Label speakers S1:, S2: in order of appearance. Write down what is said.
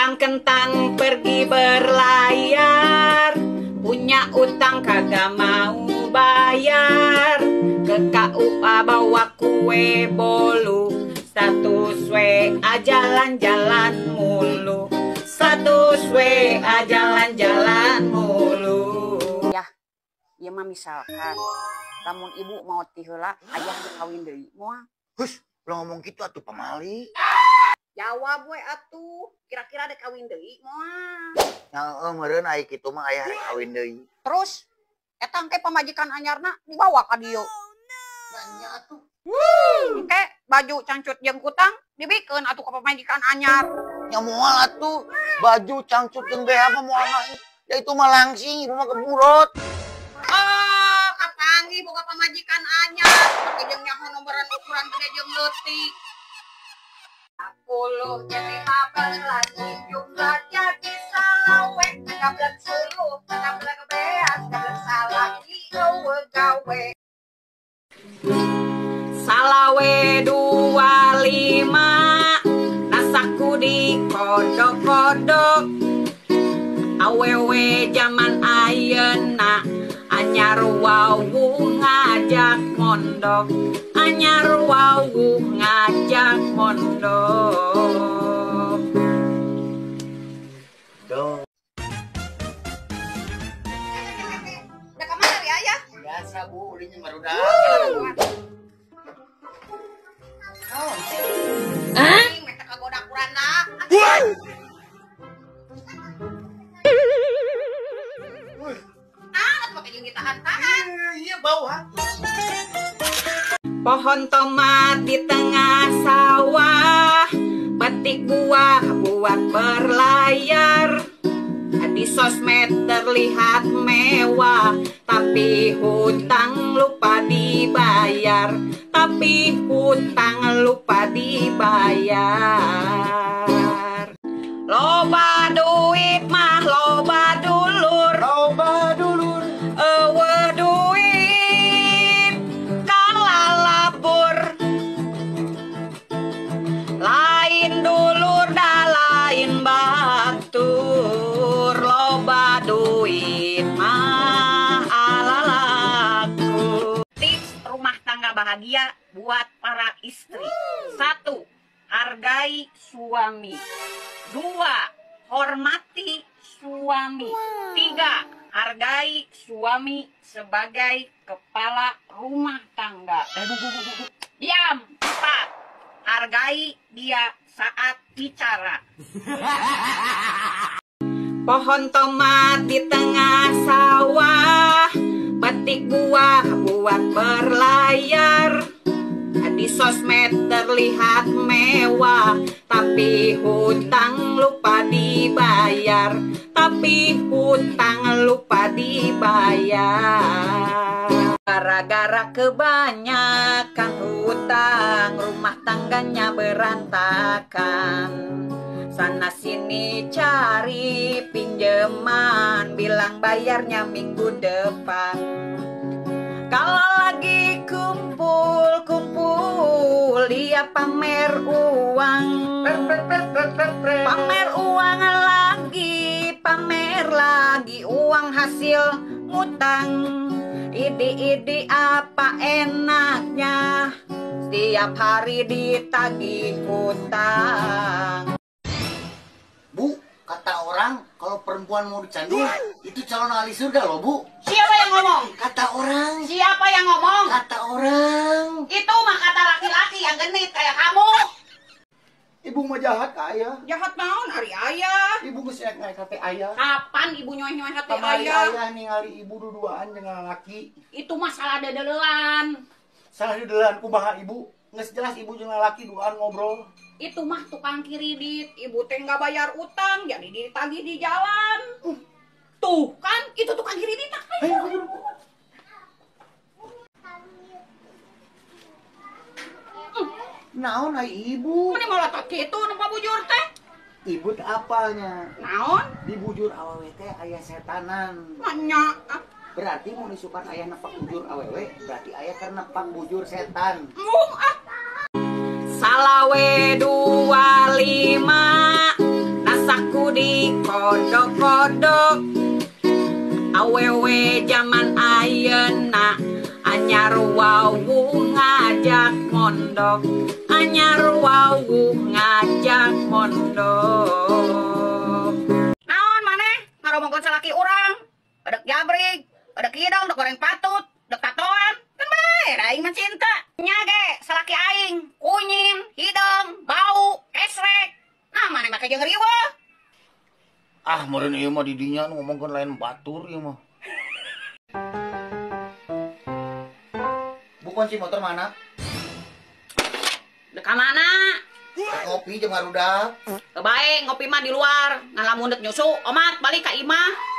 S1: Tentang kentang pergi berlayar, punya utang kagak mau bayar. Ke KUA bawa kue bolu, status WA jalan-jalan mulu, status WA jalan-jalan mulu.
S2: Ya, ieu mah misalkan lamun ibu mau ti heula ayah dikawin deui moal?
S3: Hus, lo ngomong gitu atuh pamali.
S2: Jawab we atuh, kira-kira dek kawin deui moal?
S3: Ya heueuh meureun ai kitu mah ayah rek kawin deui.
S2: Terus eta engke pamajikan anyarna dibawa ka dieu.
S3: Nya atuh.
S2: Engke baju cangcut jeung kutang dibikeun atuh ka pamajikan anyar.
S3: Nya moal atuh, baju cangcut jeung BH mah moal mah. Ya itu mah langsing, ibu mah keburot.
S2: Oh, kapanggih boga pamajikan anyar, make jeung nyaho nomboran ukuran gede jeung leutik. 10 jadi 15, jumlah jadi salawe, gablek suluh, gablek beas, gablek salaki, eueuh gawe.
S1: Salawe 25, nasaku di kodok-kodok. Awewe zaman ayeuna, anyar wawuh ngajak mondok, anyar wawuh ngajak mondok.
S3: Dong.
S2: Udah kemana ya ayah?
S3: Biasa bu, ulinya baru dah.
S2: Hah? Meta kagoda kurana. Nah, pakai jeung ditahan-tahan.
S3: Iya bau ha.
S1: Pohon tomat di tengah sawah, petik buah buat berlayar. Di sosmed terlihat mewah, tapi hutang lupa dibayar, tapi hutang lupa dibayar. Loba duit mah loba dulur,
S3: loba dulur,
S1: eueuh duit kalalabur. Lain dulur da lain batur, loba duit mah alalaku.
S2: Tips rumah tangga bahagia buat para istri. 1. Hargai suami. 2. Hormati suami. 3. Hargai suami sebagai kepala rumah tangga. Diam. 4. Hargai dia saat bicara.
S1: Pohon tomat di tengah sawah, petik buah buat berlayar. Di sosmed terlihat mewah, tapi hutang lupa dibayar, tapi hutang lupa dibayar. Gara-gara kebanyakan hutang, rumah tangganya berantakan. Sana sini cari pinjaman, bilang bayarnya minggu depan. Kalau lagi kumpul-kumpul, dia pamer uang. Pamer uang lagi, pamer lagi uang hasil ngutang. Idi-idi apa enaknya, setiap hari ditagih hutang.
S3: Bu, kata orang kalau perempuan mau dicandu itu calon ahli surga loh bu.
S2: Siapa yang ngomong?
S3: Kata orang.
S2: Siapa yang ngomong?
S3: Kata orang.
S2: Itu mah kata laki-laki yang genit kayak kamu.
S3: Ibu mah jahat ke ayah.
S2: Jahat naon ari ayah?
S3: Ibu geus naik hati ayah.
S2: Kapan ibu nyoeh-nyoeh hati
S3: Kamari
S2: ayah?
S3: Ayah ningali ibu duduaan jeung lalaki.
S2: Itu mah salah dedelean.
S3: Salah dedelean kumaha ibu? Geus jelas ibu jeung lalaki duaan ngobrol.
S2: Itu mah tukang kredit. Ibu teh nggak bayar utang, jadi ditagih di jalan. Tuh kan, itu tukang kredit.
S3: Ayo, naon ai ibu?
S2: Meni molotot kitu nempa bujur teh?
S3: Ibu teh apalnya?
S2: Naon?
S3: Di bujur awewe teh aya setanan.
S2: Manya.
S3: Berarti mun isukan aya nepak bujur awewe, berarti aya keur nepak bujur setan.
S2: Mung ah.
S1: Salawe 25 nasaku kodok. Awewe zaman ayeuna anyar wawuh ngajak mondok, anyar wawuh ngajak mondok.
S2: Naon maneh ngaromongkeun salaki urang? Dek jabrig, dek hidung, dek goreng patut, dek tatoan. Kan bae aing mah cinta. Nya ge salaki aing kunyin, hidung, bau, esrek. Nah maneh make jeung riweuh.
S3: Ah, meureun ieu mah di dinya nu ngomongkeun lain batur ieu mah. Bu, kunci motor mana?
S1: Dek ka mana?
S3: Ngopi jeung barudak.
S1: Bae ngopi mah di luar, ngalamun dek nyusu, omat balik ka imah.